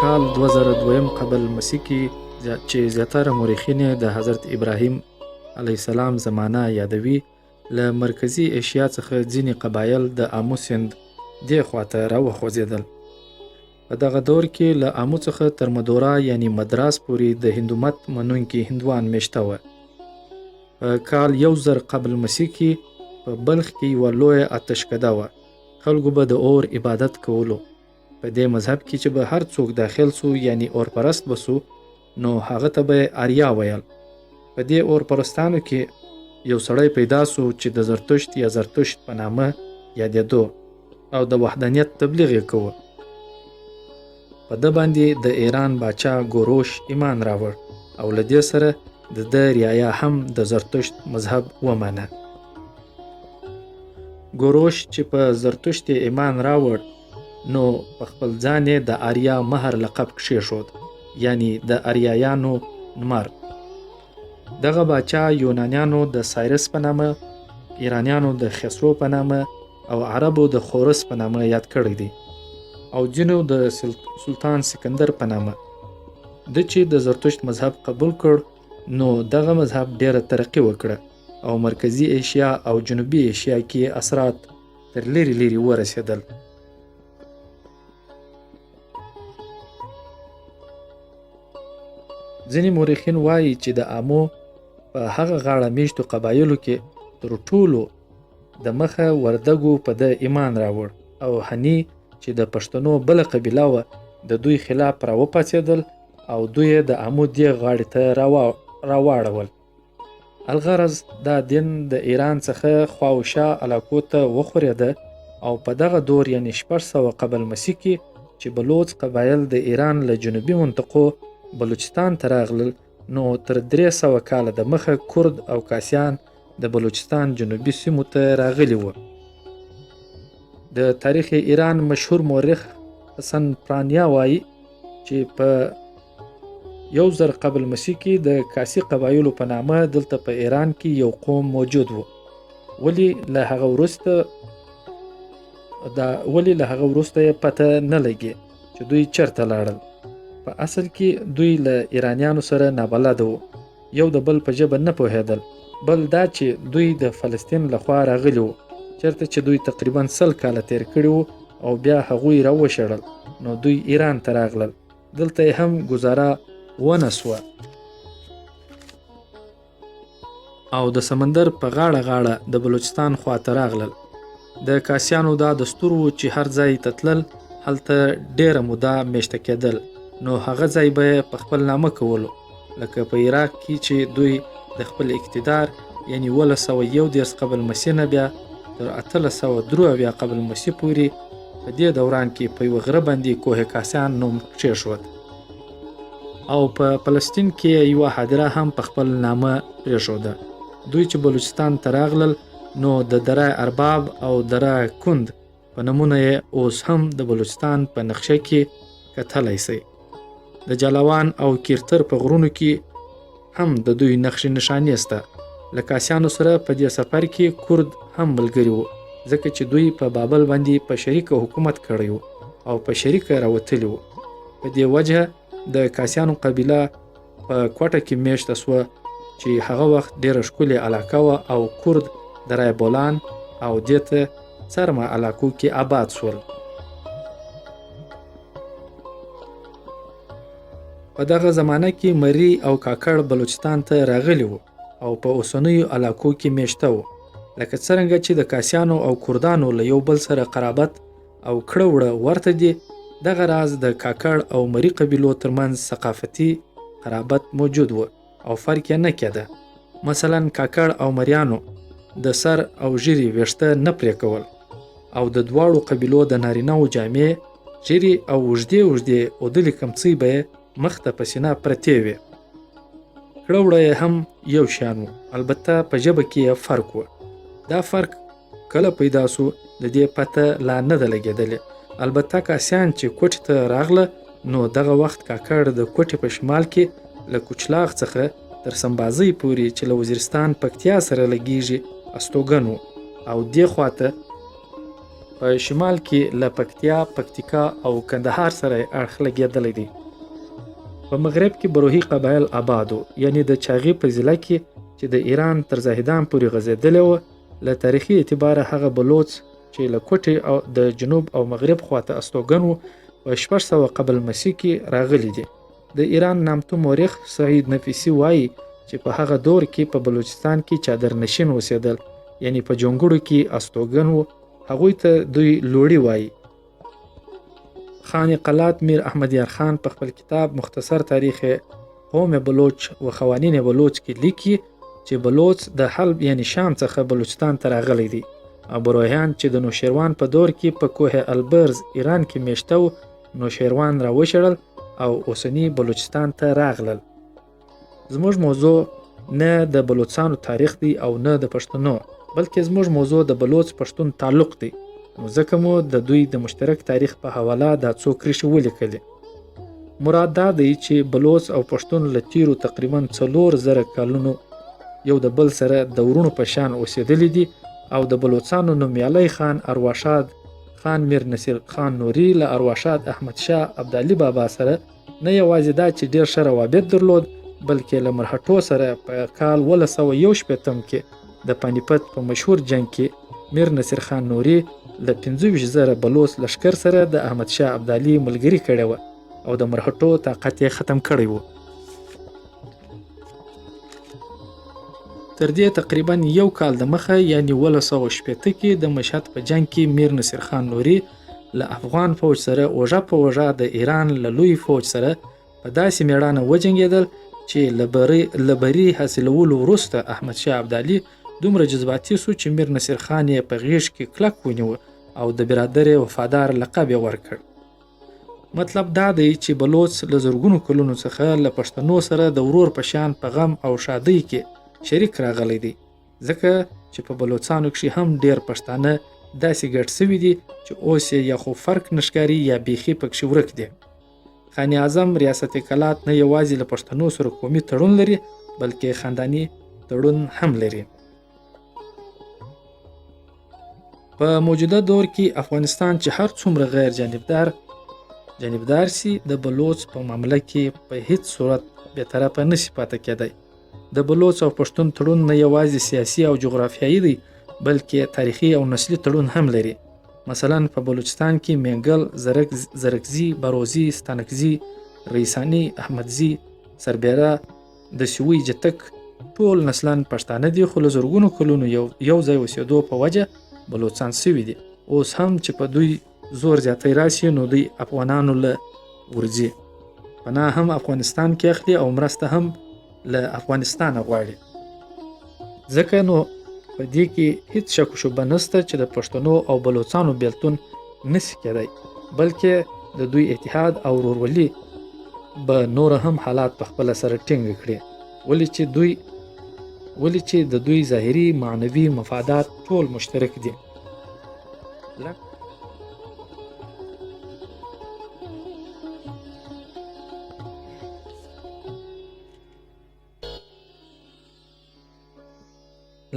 کال 2002 قبل مسیح کې چې زیاتره مورخین یې د حضرت ابراهیم علیه السلام زمانه یادوي، له مرکزي ایشیا څخه ځینې قبایل د آمو سیند دې خواته راوخوځېدل. په دغه دور کې له آمو څخه تر مدورا یعنی مدراس پورې د هندومت منونکي هندوان میشته وه. په کال 1000 قبل مسیح کې په بلخ کې یوه لویه آتشکده وه. خلکو به د اور عبادت کولو. په دې مذهب کې چې به هر څوک داخل سو یعنی اورپرست به سو نو هغه ته به یې آریا ویل. په دې اورپرستانو کې یو سړی پیدا سو چې د زرتشت یا زرتشت په نامه یادېدو او د وحدانیت تبلیغ یې کوه. په ده باندې د ایران باچا ګوروش ایمان راوړ او له دې سره د ده رعایا هم د زرتشت مذهب ومانه. ګوروش چې په زرتشت یې ایمان راوړ نو په خپل ځان یې د آریا مهر لقب کښېښود، یعنی د آریایانو نمر. دغه باچا یونانیانو د سایرس په نامه، ایرانیانو د خسرو په نامه او عربو د خورس په نامه یاد کړی دی او ځینو د سلطان سکندر په نامه. ده چې د زرتشت مذهب قبول کړ نو دغه مذهب ډیره ترقي وکړه او مرکزي ایشیا او جنوبي ایشیا کې اثرات تر لیرې لیرې ورسېدل. ځینې مورخین وایي چې د آمو په هغه غاړه میشتو قبایلو کې تر ټولو د مخه وردګو په ده ایمان راوړ او هني چې د پښتنو بله قبیله وه د دوی خلاف راوپاڅېدل او دوی یې د آمو دې غاړې ته راواړول. الغرض دا دین د ایران څخه خواوشا علاقو ته وخورېده او په دغه دور یعنی 600 قبل مسیح کې چې بلوڅ قبایل د ایران له جنوبي منطقو بلوچستان ته راغلل نو تر 300 کاله د مخه کرد او کاسیان د بلوچستان جنوبي سیمو ته راغلي وو. د تاریخ ایران مشهور مورخ حسن پرانیا وایي چې په 1000 قبل مسیح کې د کاسي قبایلو په نامه دلته په ایران کې یو قوم موجود و، ولی له هغه وروسته دا ولی له هغه وروسته یې پته نه لګي چې دوی چرته لاړل. په اصل کې دوی له ایرانیانو سره نابلده وو، یو د بل په ژبه نه پوهېدل. بل دا چې دوی د فلسطین له خوا راغلي وو، چرته چې دوی تقریبا 100 کاله تیر کړي وو او بیا هغوی راوشړل نو دوی ایران ته راغلل. دلته یې هم ګزاره ونه سوه او د سمندر په غاړه غاړه د بلوچستان خواته راغلل. د کاسیانو دا دستور و چې هر ځای ته تلل هلته ډیره موده میشته کېدل نو هغه ځای به یې په خپل نامه کولو، لکه په عراق کې چې دوی د خپل اقتدار یعنی 1731 قبل مسیح نه بیا تر 1873 قبل مسیح پورې په دې دوران کې په یوه غره باندې کوه کاسیان نوم کښېښود او په فلسطین کې یوه هدیره هم په خپل نامه پرېښوده. دوی چې بلوچستان ته راغلل نو د دره ارباب او دره کند په نمونه یې اوس هم د بلوچستان په نقشه کې کتلی سئ. د جلاوان او کیرتر په غرونو کې هم د دوی نقش نشانې سته. له کاسیانو سره په دې سفر کې کرد هم ملګري وو، ځکه چې دوی په بابل باندې په شریکه حکومت کړی وو او په شریکه راوتلي وو. په دې وجه د کاسیانو قبیله په کوټه کې میشته سوه چې هغه وخت ډیره ښکلې علاقه وه او کرد د رای بولان او دې ته څرمه علاقو کې آباد سول. په دغه زمانه کې مری او کاکړ بلوچستان ته راغلي وو او په اوسنیو علاقو کې میشته وو. لکه څرنګه چې د کاسیانو او کردانو له یو بل سره قرابت او کړه وړه ورته دي، دغه راز د کاکړ او مري قبیلو ترمنځ ثقافتي قرابت موجود و او فرق یې نه کېده. مثلا کاکړ او مریانو د سر او ږیرې ویښته نه پرې کول او د دواړو قبیلو د نارینهو جامې، ږیرې او اوږدې اوږدې اودلې کمڅۍ به یې مخ ته په سینه پرتې وې. کړه وړه یې هم یو شان وو، البته په ژبه کې یې فرق و. دا فرق کله پیدا سو د دې پته لا نه ده لګېدلې. البته کاسیان چې کوټې ته راغله نو دغه وخت کاکړ د کوټې په شمال کې له کوچلاغ څخه تر سمبازۍ پورې چې له وزیرستان پکتیا سره لګیږي استوګن وو او دې خواته په شمال کې له پکتیا، پکتیکا او کندهار سره یې اړخ لګېدلی دی. په مغرب کې بروهي قبایل آباد وو، یعنې د چاغي په ضلع کې چې د ایران تر زاهدان پورې غځېدلې وه. له تاریخي اعتباره هغه بلوڅ چې له کوټې او د جنوب او مغرب خواته استوګن وو، په 600 قبل مسیح کې راغلي دي. د ایران نامتو مورخ سعید نفیسي وایي چې په هغه دور کې په بلوچستان کې چادر نشین اوسېدل، یعنی په جونګړو کې استوګن وو، هغوی ته دوی لوړي وایي. خان قلات میر احمد یار خان په خپل کتاب مختصر تاریخ قوم بلوچ و خوانین بلوچ کې لیکي چې بلوچ د حلب یعنی شام څخه بلوچستان ته راغلی دی او بروهیان چې د نوشیروان په دور کې په کوه البرز ایران کې میشته وو، نوشیروان راوشړل او اوسني بلوچستان ته راغلل. زموږ موضوع نه د بلوڅانو تاریخ دی او نه د پښتنو، بلکې زموږ موضوع د بلوڅ پښتون تعلق دی، نو ځکه مو د دوی د مشترک تاریخ په حواله دا څو کرښې ولیکلې. مراد دا دی چې بلوڅ او پښتون له تیرو تقریبا 4000 کلونو یو د بل سره د وروڼو په شان اوسېدلي دي او د بلوڅانو نومیالی خان ارواښاد خان میر نصیر خان نوري له ارواښاد احمد شاه ابدالي بابا سره نه یوازې دا چې ډېر ښه روابط درلود، بلکې له مرهټو سره په کال 1861 کې د پانیپت په مشهور جنګ کې میر نصیر خان نوري له 25,000 بلوڅ لښکر سره د احمد شاه ابدالي ملګري کړې وه او د مرهټو طاقت یې ختم کړی و. تر دې تقریبا یو کال د مخه یعنی 1860 کې د مشهد په جنګ کې میر نصیر خان نوري له افغان فوج سره اوږه په اوږه د ایران له لوی فوج سره په داسې میړانه وجنګېدل چې له بري حاصلولو وروسته احمد شاه ابدالي دومره جذباتي سو چې میر نصیر خان یې په غېږ کې کلک ونیو او د برادر وفادار لقب یې ورکړ. مطلب دا دی چې بلوڅ له زرګونو کلونو څخه له پښتنو سره د ورور په شان په غم او ښادۍ کې شریک راغلی دی، ځکه چې په بلوڅانو کښې هم ډېر پښتانه داسې ګډ سوي دي چې اوس یې یا خو فرق نه ښکاري یا بیخي پکښې ورک دي. خان اعظم ریاست کلات نه یوازې له پښتنو سره قومي تړون لري، بلکې خانداني تړون هم لري. په موجوده دور کې افغانستان چې هر څومره غیر جانبدار سي، د بلوڅ په معامله کې په هیڅ صورت بې طرفه نه سي پاتې کېدای. د بلوڅ او پښتون تړون نه یوازې سیاسي او جغرافیایي دی، بلکې تاریخي او نسلي تړون هم لري. مثلا په بلوچستان کې مینګل، زرکزي، بروزي، ستانکزي، رئیساني، احمدزي سربیره د سوی جتک ټول نسلان پښتانه دي، خو له زرګونو کلونو یو ځای اوسېدو په وجه بلوڅان سوي دي. اوس هم چې په دوی زور زیاتی راسي نو دوی افغانانو له ورځي، پناه هم افغانستان کې اخلي او مرسته هم له افغانستانه غواړي. ځکه نو په دې کې هیڅ شک و شبه نشته چې د پښتنو او بلوڅانو بیلتون نسي کېدای، بلکې د دوی اتحاد او ورورولي به نور هم حالات په خپله سره ټینګ کړي، ولې چې د دوی ظاهري معنوي مفادات ټول مشترک دي.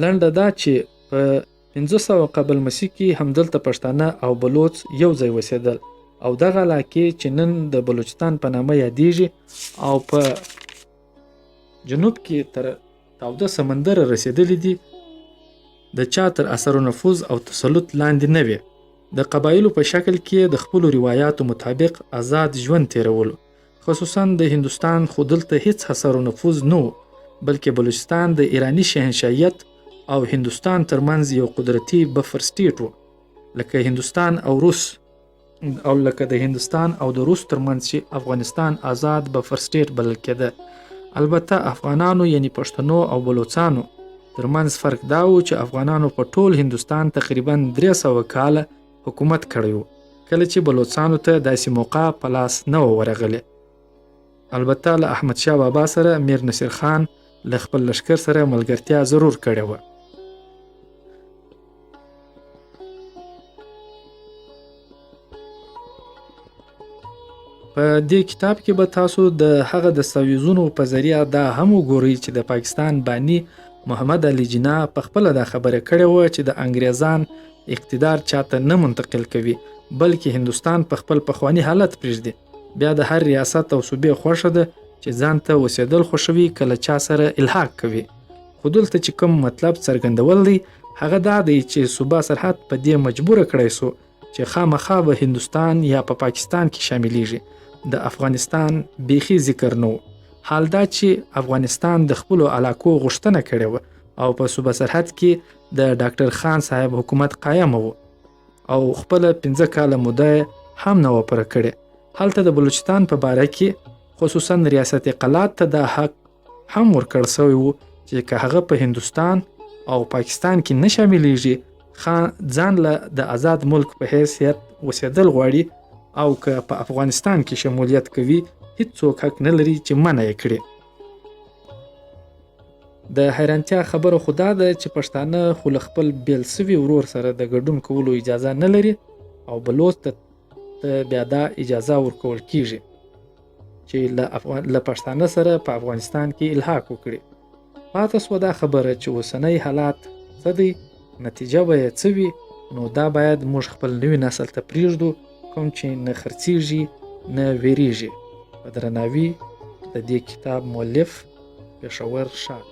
لنډه دا چې په 500 قبل مسیح کې همدلته پښتانه او بلوڅ یو ځای وسېدل او دغه علاقې چې نن د بلوچستان په نامه یادېږي او په جنوب کې تر تاوده سمندره رسېدلي دي، د چا تر اثر و نفوذ او تسلط لاندې نه وې. د قبایلو په شکل کې د خپلو روایاتو مطابق آزاد ژوند تېرولو. خصوصا د هندوستان خو دلته هیڅ اثر و نفوذ نه و، بلکې بلوچستان د ایراني شهنشاهیت او هندوستان ترمنځ یو قدرتي بفر سټیټ و، لکه هندوستان او روس او لکه د هندوستان او د روس ترمنځ چې افغانستان آزاد بفر سټیټ بلل کېده. البته افغانانو یعنی پښتنو او بلوڅانو ترمنځ فرق دا و چې افغانانو په ټول هندوستان تقریبا 300 کاله حکومت کړی و، کله چې بلوڅانو ته داسې موقع په لاس نه وه ورغلې. البته له احمد شاه بابا سره میر نصیر خان له خپل لښکر سره ملګرتیا ضرور کړې وه. په دې کتاب کې به تاسو د هغه دستاویزونو په ذریعه دا هم وګورئ چې د پاکستان بانی محمد علي جناح په خپله دا خبره کړې وه چې د انګریزان اقتدار چاته نه منتقل کوي، بلکې هندوستان په خپل پخواني حالت پرېږدي. بیا د هر ریاست او صوبې خوښه ده چې ځان ته اوسېدل خوښوي که له چا سره الحاق کوي. خو دلته چې کوم مطلب څرګندول دی هغه دا دی چې صوبه سرحد په دې مجبوره کړی سو چې خامخا به هندوستان یا په پاکستان کې شاملیږي. د افغانستان بیخي ذکر نه و، حال دا چې افغانستان د خپلو علاقو غوښتنه کړې وه او په صوبه سرحد کې د ډاکټر خان صاحب حکومت قایم و او خپله 5 کاله موده یې هم نه وه پوره کړې. هلته د بلوچستان په باره کې خصوصا ریاست قلات ته دا حق هم ورکړ شوی و چې که هغه په هندوستان او پاکستان کې نه شاملیږي، خان ځان له د آزاد ملک په حیثیت اوسېدل غواړي او که په افغانستان کې شمولیت کوي، هیڅوک حق نه لري چې منع یې کړي. د حیرانتیا خبره خو دا ده چې پښتانه خو له خپل بېل سوي ورور سره د ګډون کولو اجازه نه لري او بلوڅ ته بیا دا اجازه ورکول کیږي چې له پښتانه سره په افغانستان کې الحاق وکړي. پاته سوه دا خبره چې اوسنی حالات څه دی، نتیجه به یې څه وي، نو دا باید موږ خپل نوي نسل ته پرېږدو، کوم چې نه خرڅیږي نه ویریږي. په درناوي د دې کتاب مؤلف، پېښور ښار.